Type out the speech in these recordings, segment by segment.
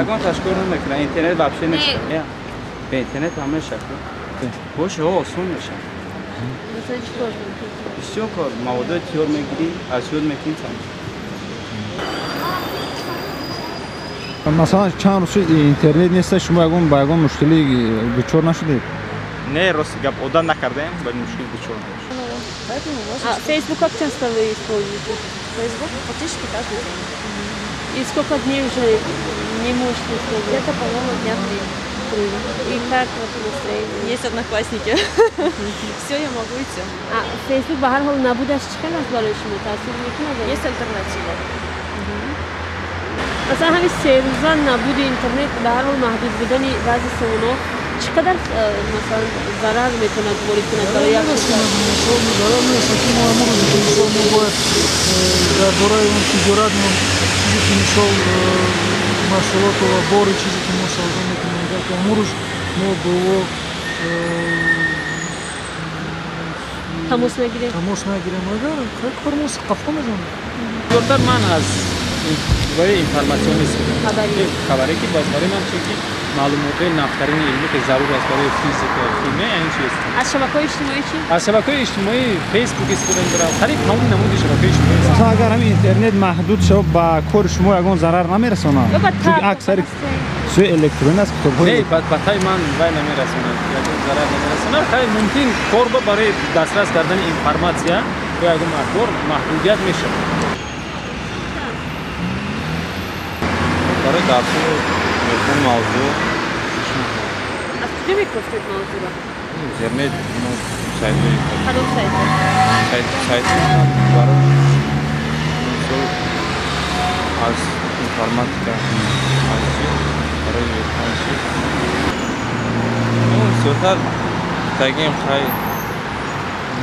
Ягон ташкор намекунад, интернет вообще нест. Бе интернет ҳам мешавад. Боше, осон мешавад. Масалан, чӣ кор мекунед? Бисёр кор, маводои тиёр мегирӣ, аз ёд мекунӣ там. Масалан, чанд рӯз интернет нест, шумо ягон ба ягон мушкилӣ дучор нашудед? Не, рости гап, одат накардаем, ба мушкил дучор нашудем. А Facebook как часто вы используете? Facebook практически каждый день. И сколько дней уже не можете использовать? Где-то, по-моему, дня 3. И как вот настроение? Есть одноклассники. Все, я могу идти. А Facebook ба ҳар ҳол набудаш чӣ хел аст барои шумо? Таъсир мекунад? Есть альтернатива. Масалан, ҳамин се рӯза набуди интернет, ба ҳар ҳол маҳдуд будани баъзе сомонаҳо чӣ қадар масалан зарар метавонад ворид кунад барои як ширкат? Зарар мерасонад, ки мо ҳамон рӯзе ки мисол мо бояд дар бораи он тиҷорат, мо чизе ки мисол маҳсулоту ва бори чизе ки мо савдо мекунем, агар ки ҳамон рӯз мо бо ӯ тамос нагирем, агар кор мо қафо мезанад. Бисёртар ман аз роҳи информатсионӣ хабаре ки боз барои ман, чунки маълумотҳои нафтарини илмӣ ки зарур аст барои физика, химия, ин чиз. Аз шабакаҳои иҷтимоӣ чӣ? Аз шабакаҳои иҷтимоӣ Facebook истифода мебарам, қариб тамоми намуди шабакаҳои иҷтимоӣ. Масалан, агар ҳамин интернет маҳдуд шавад, ба кори шумо ягон зарар намерасонад? Чунки аксари чизҳои электронӣ аст, китобҳои Не, ба тай ман вай намерасонад, ягон зарар намерасонад. Хай, мумкин кор барои дастрас кардани информатсия ё ягон ахбор маҳдудият мешавад. Барои дарсу мекун мавзӯъ. Аз куҷо мекофтед мавзӯъро? Интернет, сайтҳои. Кадом сайтҳо? Сайт барои мисол аз информатика, аз чи барои чӣ. Бисёртар тагим хай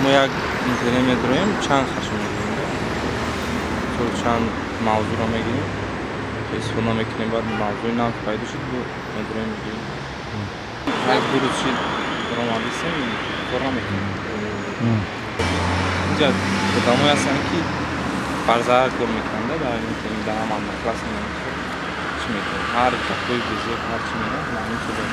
мо як интернет медроем, чанд хашм мегирем, чанд мавзӯъро мегирем, истифода мекунем, баъд мавзӯи нав пайдо шуд, медроем мегирем. Як ду рӯз шид ромадистем, кор намекунем. Инҷа одамое ҳастанд ки барзарар кор мекунанд, дар интернет, дар ҳама одноклассник чӣ мекунанд, ҳар гапҳои безеб, ҳар чӣ мегӯянд, маълум шуда.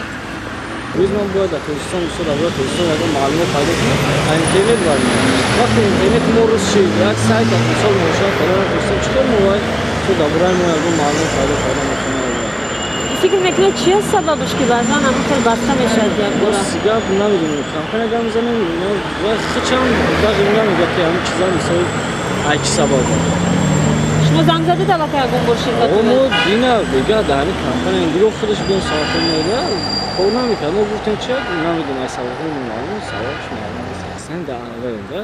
Рӯз ман бояд дар Тоҷикистон, мисол дар бораи Тоҷикистон ягон маълумот пайдо кунам, аз интернет бармеоям. Вақте интернет мо рӯз шид, як сайт мисол мошад барои Тоҷикистон, чӣ хел мо бояд дар бораи мо ягон маълумот пайдо карда метавонем? Фикр мекунед, чи аст сабабаш ки баъзан ҳамин хел баста мешавад якбора? Рости гап намедонем, компания гап мезанем, хичам даже намегӯяд ки ҳамин чиза мисол ай чӣ сабаб. Шумо занг задед аллакай ягон бор ширкатона? Мо дина бега дар ҳамин компания дигар худаш биён соатҳо меояд, кор намекард. Мо гуфтем чи намедонем, ай сабабҳо маълум, сабабш маълум нест. Аслан дар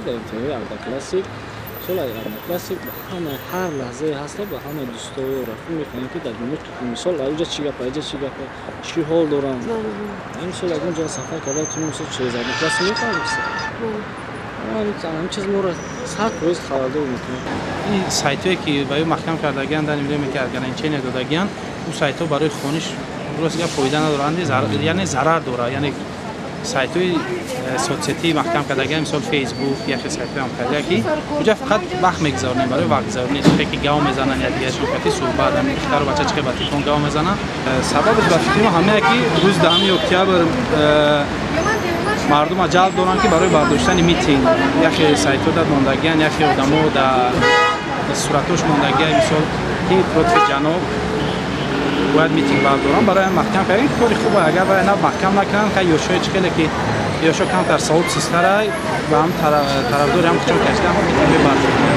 дар интернет Одноклассник, мисол Одноклассник ба ҳама ҳар лаҳзае ҳаста, ба ҳама дӯстою рафиқ мефаҳмем ки дар дунё мисол аҷа чӣ гап, аҷа чӣ гап, чӣ ҳол доранд. Мисол ягон ҷо сафар карда ту мисол через Одноклассник мефаҳмем. Ҳамин чиз моро 100% хабардор мекунад. Ин сайтҳое ки ба ё маҳкам кардагианд, дар время ки ограничение додагианд, ӯ сайтҳо барои хониш рост гап фоида надоранд, яъне зарар дорад. Яъне сайтҳои соцсетии маҳкам кардагианд, мисол Facebook, яхе сайтҳои ҳам карда ки уҷа фақат вақт мегузаронем барои вақтгузаронӣ, чихе ки гав мезананд якдигарашон кати суҳбат, ҳамин духтару бача чихе ба телефон гав мезананд. Сабабаш ба фикри мо ҳамае ки рӯзи 10 октябр мардума ҷалб доранд ки барои бардоштани митинг яхе сайтҳо дар мондагианд, яхе одамо дар суратош мондагия, мисол ки против ҷаноб бояд митинг бардоранд, барои ҳам маҳкам кардем. Кори хуб, агар барои нав маҳкам накунанд, хай ёшҳои чӣ хеле ки ёшҳо камтар савод систарай, ба ҳам тарафдори ҳам хучон кашида ҳам митинг мебардоранд.